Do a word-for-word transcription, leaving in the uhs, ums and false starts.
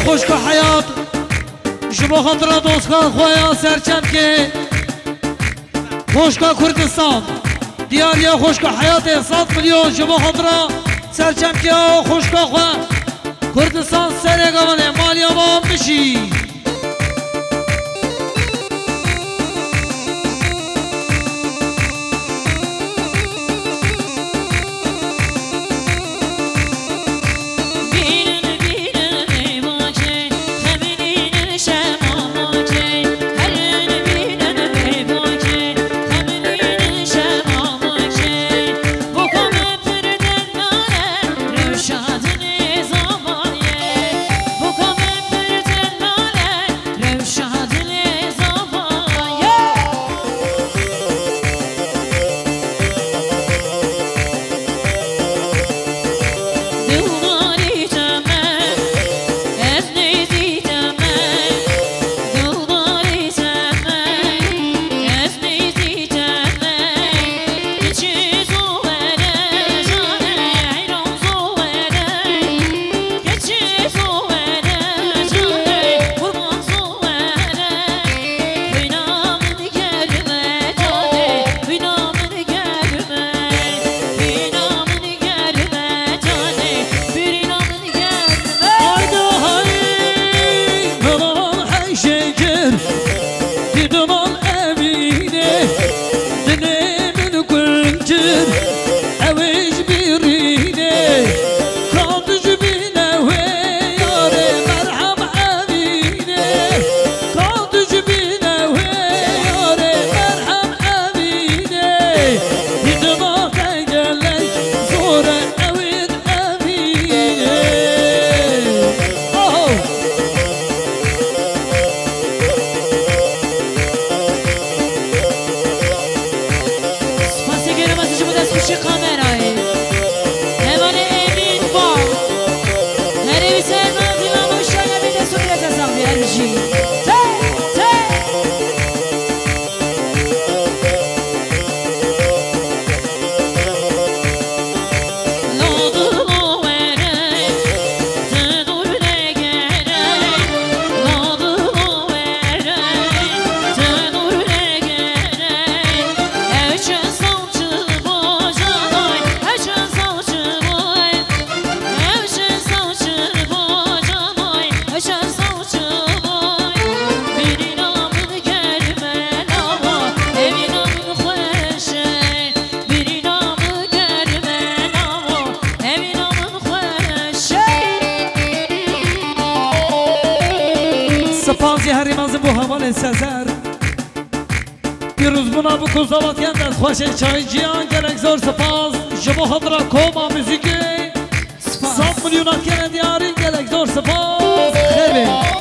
Xwişka Heyat, ji bo xatira dostka xwe ya Serçemkê, xwişka Kurdistan, diyariya xwişka Heyatê sed milyon ji bo xatira Serçemkê ya xwişka xwe Kurdistan serê gavanê maliya ma mijî. Haydi hay, miran hey şeker, didiman evine, dine min gul kir, ew ê ji birîne, ka tu ji bîne wê yarê merhem evîne, ka tu ji bîne wê yarê merhem evîne, didima te gelek zor e ewîn evîne. Oho! Spasê gêrê me ji bo destxweşî kamerayê. Hevalê Emîn Bal. Herê wî ser nazî mamoşaya bê dest û piyete saxbî her bijî. Te, te. Spas jî herî mezin bo hevalên Sezer. Pîrozbûna bi ku zawatiyan destxweşê çayciyan, gelek zor spas. Ji bo xatira koma muzîkê spas. Sed milyona kene diyarî, gelek zor spas. Xêr be.